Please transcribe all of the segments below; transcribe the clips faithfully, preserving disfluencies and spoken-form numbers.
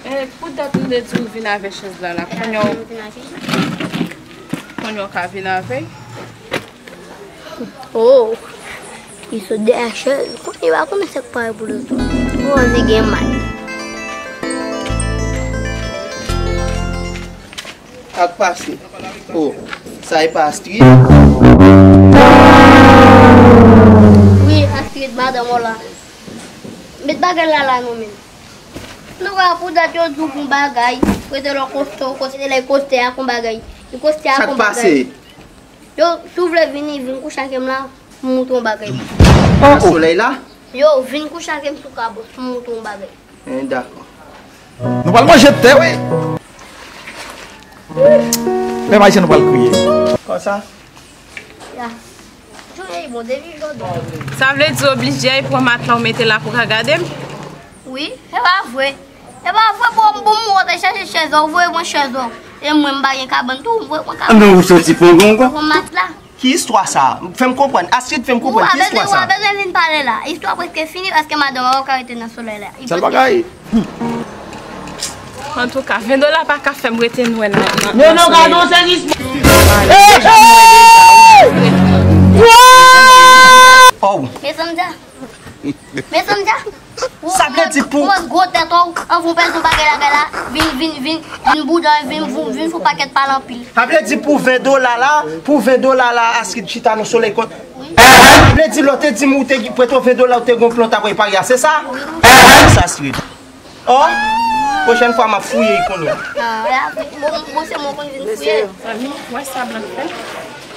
Eh, pou dat nou te di w vin avè chèz la, la. Kounye a, kounye a w ka vin avè l. Oh, li sot dèyè chèz. Kounye a, pa konnen sa k pare pou l tou. Rosie gen mal. Sa k pase? Oh, sa e pa Astrid? Wi, Astrid, madanm w la. Met bagay la la non menm. Nou wè pou dat yo di w pou bagay, rete lò koste, koste lè koste a kon bagay. Li koste a kon bagay. Sa k pase? Yo, si w vle vini, vin kouche ak m la, pou m montre w bagay. Oh, oh. Solèy la? Yo, vin kouche ak m sou kabòs, pou m montre w bagay. Eh, dakò. Nou pral manje tè, wi. Pèp ayisyen nou pral kriye. Konsa? Ya. Jounen bon, depi jodi. Sa vle di oblije al pran matla w mete la pou ka gade m? Wi, se pa vre. Se pa vre, bon, bon, mwen te chache chèz ou, voye mwen chèz ou. E mwen, m pa gen kabann tou, voye mwen kabann. Nan ou soti pran gongon? Pran matla. Ki istwa sa? Fè m konprann. Astrid, fè m konprann. Ki istwa sa? Ou pa bezwen vin pale la. Istwa prèske fini paske madanm ou ka rete nan solèy la. Sèl bagay. Antouka, ven dola pa ka fè m rete nwè nan, nan, non, non, gade yon sezisman. Oh! Mesye m di a. Mesye m di a. Sa vle di pou. Ou gwo tèt ou, anvan w pèdi yon bagay lakay la, vin, vin, vin, vin boudan, vin, vin, vin fè yon pakèt pale anpil. Sa vle di pou ven dola la, pou ven dola la, Astrid chita nan solèy kont. Sa vle di lè w te di m ou te prete ven dola, ou te gon plan w t ap repare a, se sa? Sa, Astrid. Oh, pwochèn fwa m ap fouye kounye a. Ah, bon, bon, se mwen konn vin fouye. Mezanmi, wè sa Blank fè.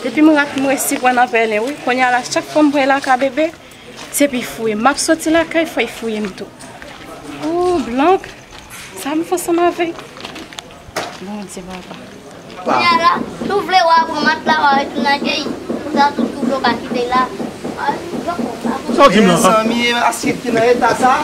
Depi m rat m resi pran nan pèlen, wi. Kounye a la, chak fwa m pran lakay bebe, se pou l fouye m. M ap soti lakay, fò l fouye m tou. Oh, Blank, sa m fè ansanm avè l? Bondye, papa. Kounye a la, si w vle, w a pran matla, w a retounen ak li. Pou sa, tout, tout, w ka kite la. Sa w di m nan? Mezanmi, Astrid ki nan eta sa.